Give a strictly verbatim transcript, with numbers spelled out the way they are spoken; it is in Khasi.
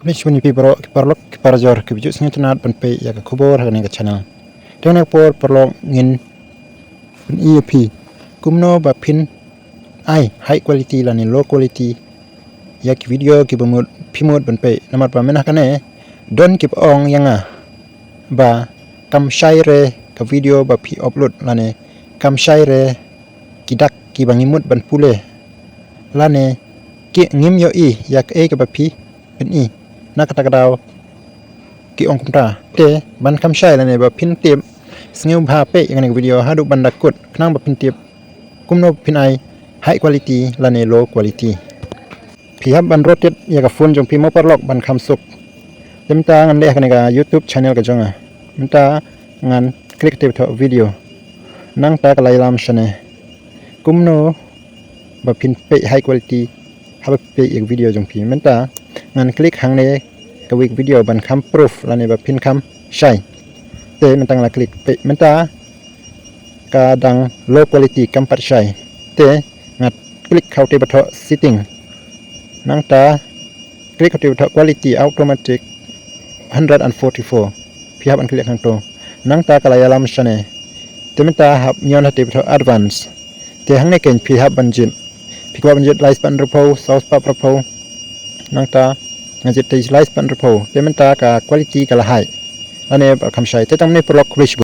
Khublei shibun ïa phi baroh ki paralok ki parajor kiba ju sngewtynnat ban peit ïa ka khubor ha kane ka channel. Te ha kane ka por paralok ngin pyni ïa phi kumno ba phin ai high quality lane low quality ïa ki video kiba mut phi mut ban peit. Namar ba mynta kane don kiba ong ïa nga ba kam shai re ka video ba phi upload lane kam shai re ki dak kiba ngi mut ban pule lane ki ngim ïohi ïa kaei kaba phi pyni. Na kata ka daw ki ong kumta. Te ban kham shai lane ba phin tip, sngewbha peit ïa kane ka video haduh ban da kut khnang ba phin tip kumno phin ai high quality lane low quality. Phi hap ban rotate ïa ka phone jong phi mo paralok ban kham suk. Te mynta ngan leh ha kane ka YouTube channel ka jong nga. Mynta ngan click te bthoh video. Nangta ka la ïalam shane kumno ba phin peit high quality haba peit ïa ka video jong phi. Mynta ngan click hangne ka weak video ban kham proof lane ba phin kham shai. Te mynta nga la click peit mynta ka dang low quality kam pat shai. Te nga click ha u te bthoh setting. Nangta click ha u te bthoh quality automatic hundred and forty-four. Phi hap ban click hangto. Nangta ka la ïalam shane. Te mynta hap ñion ha u te bthoh advance. Te hangne kein phi hap ban jied. Phi kwah ban jied lai spah hynriewphew, saw spah hynriewphew. Nangta nga jied te lai spah hynriewphew. Te mynta ka quality ka la high lane ba kham shai. Te tang mynne paralok khublei shibun.